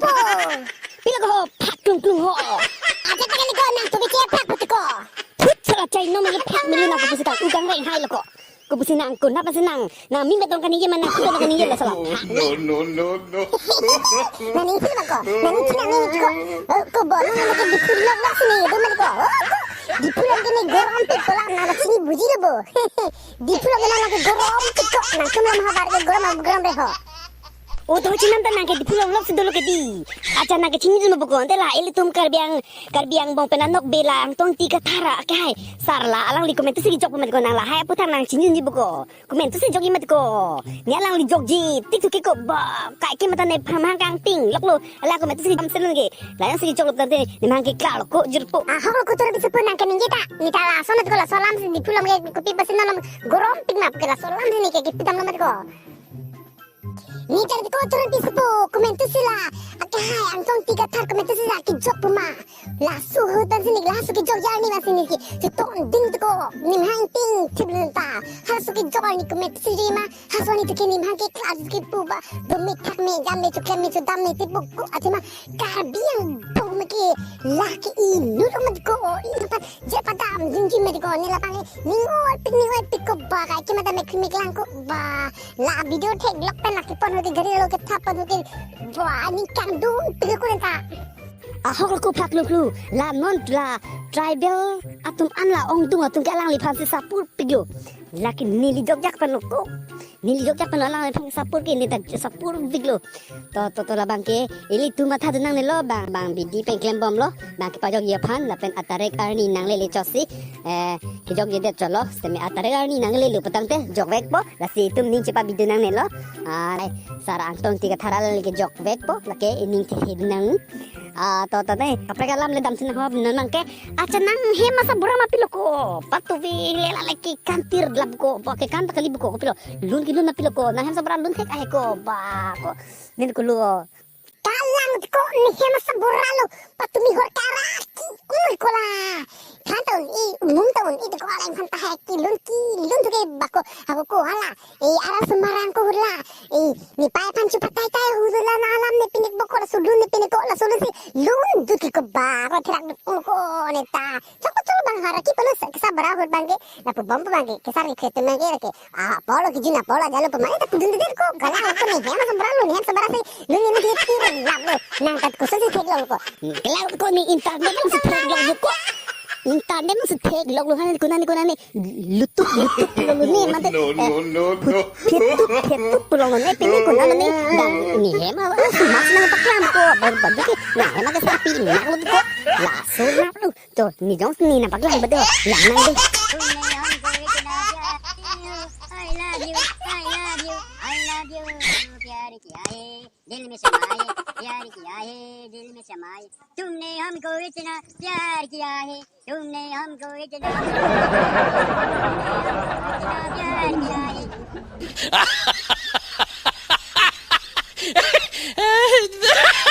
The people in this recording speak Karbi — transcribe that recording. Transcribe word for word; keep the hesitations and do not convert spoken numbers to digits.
po. Pilo ko ho, phak klung klung ho. Ajat ta kali ko nang tubi che phak puti ko. Thut sala chai no mili phak mili nang kopusi kang ugang reng hai lo ko. Kopusi nang ko napa si nang. Nang mi beton kaningje ma nang ko beton kaningje lo sala. No, no, no, no. Nang ning si ko. Nang ning si nang ning ko. Oh, ko bo nang nang ke Diphu lok lok si ning do ma ko. Oh, ko. Diphu lok ke ning gorom pe ko la nang sini buji lo bo. Diphu lok ke nang ke gorom pe ko. Nang kum lam habar ke gorom gorom re ho. Oh, to chinam ta nang ke Diphu lok lok si dolo ke di. Acha nang ke chingjun ma bo ko. Ante la ilitum Karbi Ang Karbi angbong pen anok bela Angtong Ingti Kathar ke hai. Sar la alangli komantu si kejok puma ko nang lahai aputhak nang chingjunji bo ko. Komantu si jokji ma ko. Ne alangli jokji tik tu ke ko ba. Kaike mata nephan hang kangting lok lo. Ala komantu si damsel ke. La yang si joklo tangte nemhang ke klar ko jirpo. Ahok lo kotor bisepo nang ke ningje ta. Ne ta laso ma ko laso alam si Diphu lok ke kopi basi nang gorom pik ma ke laso alam si ne ke kipi damlo ma ko. Ne ta ko turun bisepo komantu si la. Ake hai Angtong Ingti Kathar komantu si la kejok puma. Laso ahut ban si ne laso kejok arni ban si ne ke. Cheton ding ko. Nemhang ting thip lun ta. Halaso kejok arni komantu si ma. Halaso arni tu ke nemhang ke klar ke pu ba. Domi thak me jam me chuklem me chudam me tipo ko athema. Karbi angbong me ke la ke inut ma ko. Inut ta je padam jingji ma ko ne la pang. Ning oi pik ning oi pik ko ba kaike mata me kri me klang ko ba. La video theklok pen la kepon hote gari lo kethap pon hote. Wah, ning kangdun pik ko neta. Ahok lo ko phak lo klu. La non la tribal atum an la ongdung atum ke alangliphan si sapur pik lo. Lake neli jokjak pen lo ko. Neli jokjak pen lo alangliphan sapur ke neta sapur pik lo. To to to labang ke ilitum matha tu nangne lo bang bang bidi pen klembom lo. Bang kepajokji aphan lapen atarek arni nanglele chosi. Eh, kejokjedet cholo, sitame atarek arni nanglele lo pu tangte jokvekpo, lasi itum ning chepa bidi nangne lo. Ah, sar Angtong Ingti Kathar alangli kejokvekpo, lake ining thithe nang. Ah, to to ne, kaprek alam le damsi nang hop non nang ke. Acha nang hem asabura ma pilo ko, patuvi le la lake kantir lap ko, bo ke kan ta kali bu ko pilo. Lun ke lun ma pilo ko, nang hem asabura lun thek ahe ko, ba ko. Nin ko lo. Kalang ko ne hem asabura lo, patumi hor karaki, ui ko la. Phan ta un-e, umum ta un-e ko alang phan ta hai ki lun ki, lun tu ke ba ko, ako ko hala. E ara sumaran ko hula. E ne pai phan chu patai tai hula na alam ne pinik bo ko la sulun ne pinik ko la sulun si lun tu ki ko ba ko thirak ko neta. Chok chok bang haraki palo sa, kesa bara hut bang ke, lapu bom bang ke, kesa ni khet bang ke, ke. Ah, polo kijin na polo jalo pemai ta kudun de ko, kalang ko ne hem asabura lo, ne hem asabura si, lo ne ne tir lap lo, nang tat kusa si theklong ko. Kalang ko ne internet lo si theklong lo ko. Internet lo si theklong lo, han ko nani ko nani, lutuk lutuk lo lo ne, mate, no, eh, no, no, no. Phetuk phetuk lo lo ne, pini ko nani ne, dan ne hem a, a, mas nang paklang ko, baru baru ke, nang hem a ke sapi, nang lo ko, laso nang lo. To, ne jongsi ne nangpaklang bado, lang nang de. तुमने हमको इतना प्यार किया, I love you, I love you, I love you, प्यार किया है, दिल में समाए, प्यार किया है, दिल में समाए। तुमने हमको इतना प्यार किया है, तुमने हमको इतना, इतना प्यार किया है।